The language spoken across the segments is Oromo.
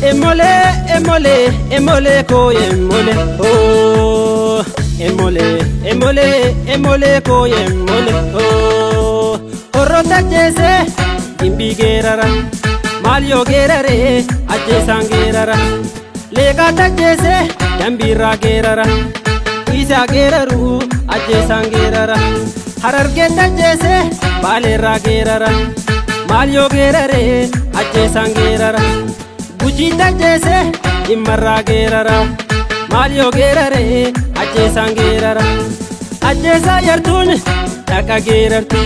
Emole, emole, emole ko emole, oh. Emole, emole, emole ko emole, oh. Horrota jese, imbi gerara, malio gerare, ajesan gerara. Lekata jese, jambira gerara, isa geraru, ajesan gerara. Harargeta jese, balera gerara, malio gerare, ajesan gerara. Gujita jese, imarra gerara, malio gerare, ajesan gerara. Ajesa yartun, taka gerarti,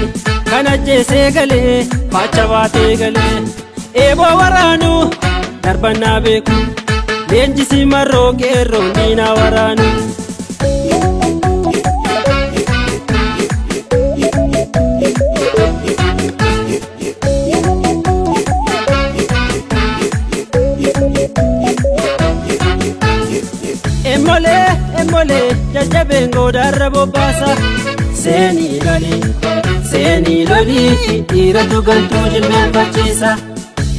kan ajese gale, facha baate gale. Ebo waranu, darbana beeku, leenjisi marroo qeerroo diina waraanu. Emole, emole, jajjabeen goodarra bobbaasa. Seenii loli, seenii loli, dhiiratu gantuu jilbeenfachiisa.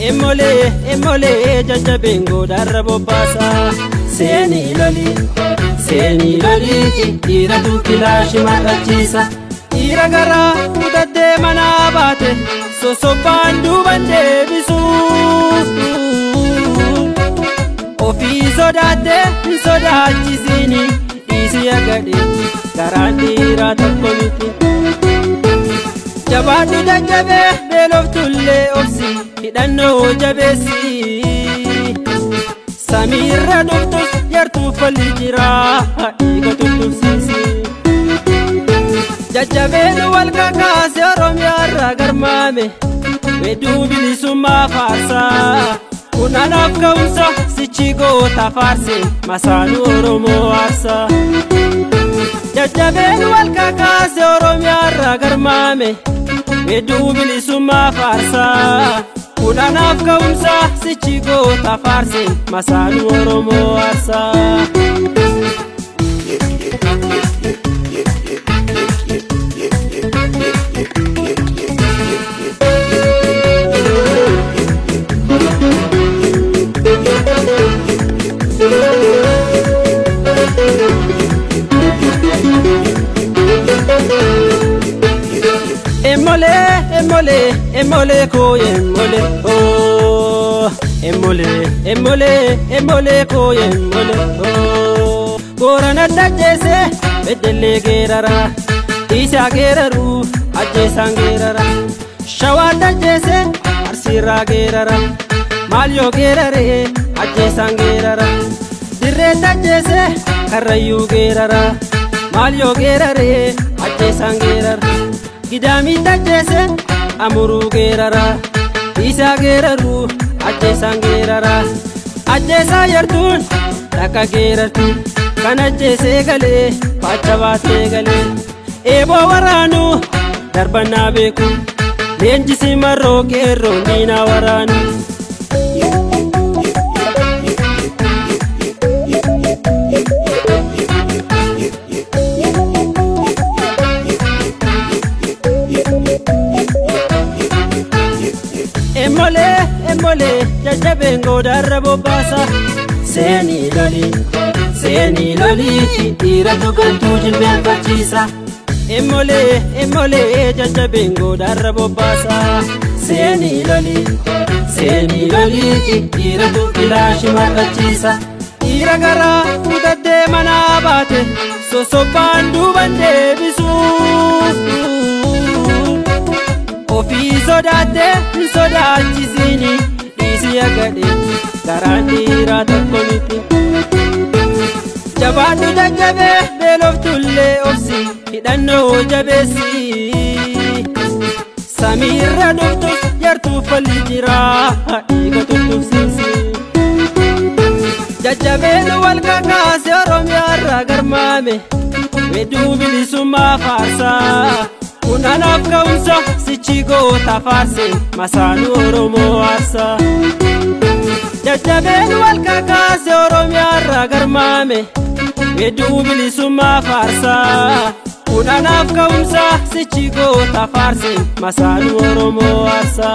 Emole, emole, jajjabeen goodarra bobbaasa. Seenii loli, seenii loli, dhiiratu kilaashii mar'achiisa. Dhiira garaa kutattee manaa baate, sosobaan duuban deebisu. Ofii sodaattee hin sodaachisini, dhiisii agadheetti garaan dhiiraa tokko miti. Jabaadhu jajjabee beeloftullee obsi, hidhannoo jabeessi. Samiirra dhuftus yartuuf falli jira, dhiiga tuttubsiisi. Jajjabeen wal kakaase Oromiyaarraa garmaame, weedduu bilisummaa faarsaa. Kun anaaf ka'umsa sichi goota faarse, masaanuu Oromoo aarsa. Jajjabeen wal kakaase Oromiyaarraa garmaame, weedduu bilisummaa faarsaa. Kun anaaf ka'umsa sichi goota faarse, masaanuu Oromoo aarsa. Emole, emole, emole ko emole, oh. Emole, emole, emole ko emole, oh. Boorana ajjeese, beddellee geerara, isaa geeraru, ajjeesaan geerara. Shawaa ajjeese, arsiirraa geerara, maal yoo geerare, ajjeesaan geerara. Dirree ajjeese, karrayyuu geerara, maal yoo geerare, ajjeesaan geerara. Gidaamii ajjeese, amuruu geerara, isaa geeraru, ajjeesaan geerara. Ajjeesaa yartuun, takka geerarti, kan ajjeesee galee, facha baatee galee. Eeboo waraanu, darbannaa beeku, leenjisi marroo qeerroo diina waraanu. Emole, emole, jajjabeen goodarra bobbaasa. Seenii loli, seenii loli, dhiiratu gantuu jilbeenfachiisa. Emole, emole, jajjabeen goodarra bobbaasa. Seenii loli, seenii loli, dhiiratu kilaashii mar'achiisa. Dhiira garaa kutattee manaa baate, sosobaan duuban deebisu. Ofii sodaattee hin sodaachisini, dhiisii agadheetti garaan dhiiraa tokko miti. Jabaadhu jajjabee beeloftullee obsi, hidhannoo jabeessi. Samiirra dhuftus yartuuf falli jira, dhiiga tuttubsiisi. Jajjabeen wal kakaase Oromiyaarraa garmaame, weedduu bilisummaa faarsaa. Kun Kun anaaf ka'umsa sichi goota faarse masaanuu Oromoo aarsa. Jajjabeen wal kakaase Oromiyaarraa garmaame weedduu bilisummaa faarsa. Kun anaaf ka'umsa sichi goota faarse masaanuu Oromoo aarsa.